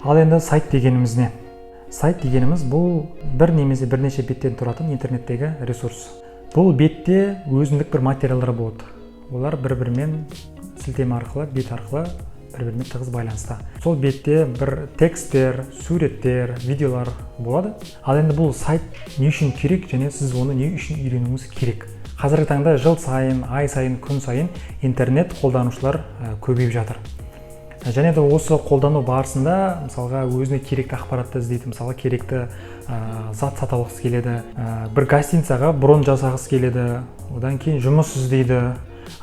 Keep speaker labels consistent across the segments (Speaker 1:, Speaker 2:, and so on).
Speaker 1: Ал енді сайт дегеніміз не? Сайт дегеніміз – бұл бір немесе бірнеше беттен тұратын интернеттегі ресурс. Бұл бетте өзіндік бір материалдар болады, олар бір бірімен сілтеме арқылы, бет арқылы бір бірімен тығыз байланыста. Сол бетте бір тексттер, суреттер, видеолар болады. Ал енді бұл сайт не үшін керек және сіз оны не үшін үйренуіңіз керек? Қазіргі таңда жыл сайын, ай сайын, күн сайын интернет қолданушылар көбейіп жатыр. Және де осы қолдану барысында, мысалға, өзіне керекті ақпаратты іздейді, мысалы, керекті зат сатып алғысы келеді, бір гостиницаға бронь жасағысы келеді, одан кейін жұмыс іздейді,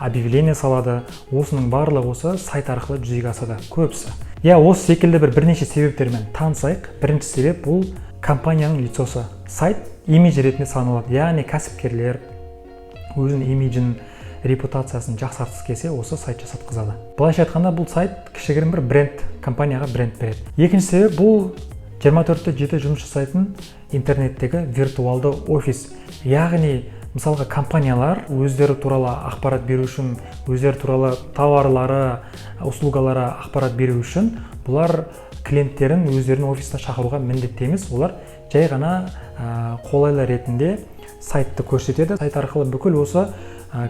Speaker 1: объявление салады. Осының барлығы осы сайт арқылы жүзеге асады көбісі, иә. Осы секілді бірнеше себептермен танысайық. Бірінші себеп – бұл компанияның лицосы. Сайт имидж ретінде саналады, яғни кәсіпкерлер өзінің имиджін, репутациясын жақсартқысы келсе, осы сайт жасатқызады. Былайша айтқанда, бұл сайт кішігірім бір бренд, компанияға бренд береді. Екінші себеп – бұл 24/7 жұмыс жасайтын интернеттегі виртуалды офис. Яғни, мысалға, компаниялар өздері туралы ақпарат беру үшін, өздері туралы, товарлары, услугалары ақпарат беру үшін бұлар клиенттерін өздерінің офисына шақыруға міндетті емес. Олар жай ғана қолайлы ретінде сайтты көрсетеді. Сайт арқылы бүкіл осы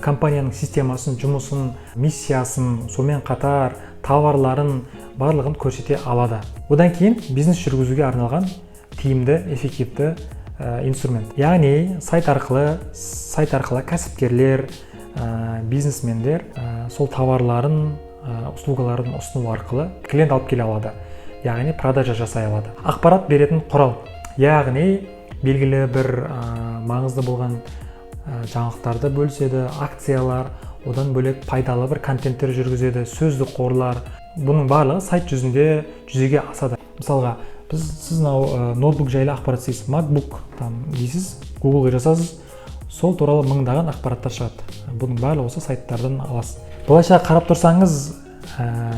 Speaker 1: компанияның системасын, жұмысын, миссиясын, сонымен қатар товарларын, барлығын көрсете алады. Одан кейін бизнес жүргізуге арналған тиімді, эффективті инструмент. Яғни сайт арқылы кәсіпкерлер, бизнесмендер сол товарларын, услугаларын ұсыну арқылы клиент алып келе алады, яғни продажа жасай алады. Ақпарат беретін құрал, яғни белгілі бір маңызды болған жаңалықтарды бөліседі, акциялар, одан бөлек пайдалы бір контенттер жүргізеді, сөздік қорлар. Бұның барлығы сайт жүзінде жүзеге асады. Мысалға, сіз мынау ноутбук жайлы ақпарат іздейсіз, MacBook там дейсіз, Гуглға жазасыз, сол туралы мыңдаған ақпараттар шығады. Бұның барлығы осы сайттардан аласыз. Былайша қарап тұрсаңыз,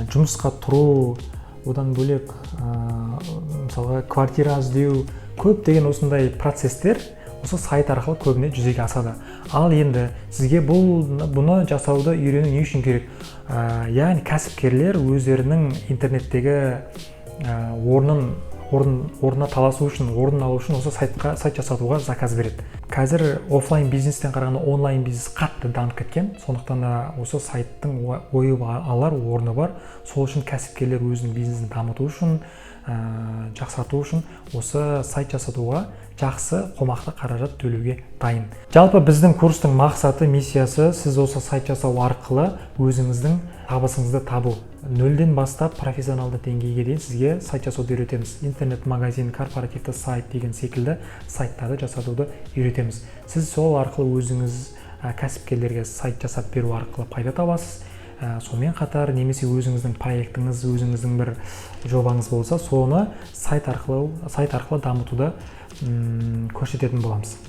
Speaker 1: жұмысқа тұру, одан бөлек мысалға, квартира іздеу, көптеген осындай процесстер осы сайт арқылы көбіне жүзеге асады. Ал енді сізге бұны жасауды үйрену не үшін керек? Яғни кәсіпкерлер өздерінің интернеттегі орнын орын орнына таласу үшін, орын алу үшін осы сайт жасатуға заказ береді. Қазір офлайн бизнестен қарағанда онлайн бизнес қатты дамып кеткен, сондықтан да осы сайттың ойып алар орны бар. Сол үшін кәсіпкерлер өзінің бизнесін дамыту үшін, жақсарту үшін осы сайт жасатуға жақсы қомақты қаражат төлеуге дайын. Жалпы, біздің курстың мақсаты, миссиясы – сіз осы сайт жасау арқылы өзіңіздің табысыңызды табу. Нөлден бастап профессионалды деңгейге дейін сізге сайт жасауды үйретеміз. Интернет магазин, корпоративті сайт деген секілді сайттарды жасатуды үйретеміз. Сіз сол арқылы өзіңіз кәсіпкерлерге сайт жасап беру арқылы пайда табасыз. Сонымен қатар немесе өзіңіздің проектіңіз, өзіңіздің бір жобаңыз болса, соны сайт арқылы дамытуды көрсететін боламыз.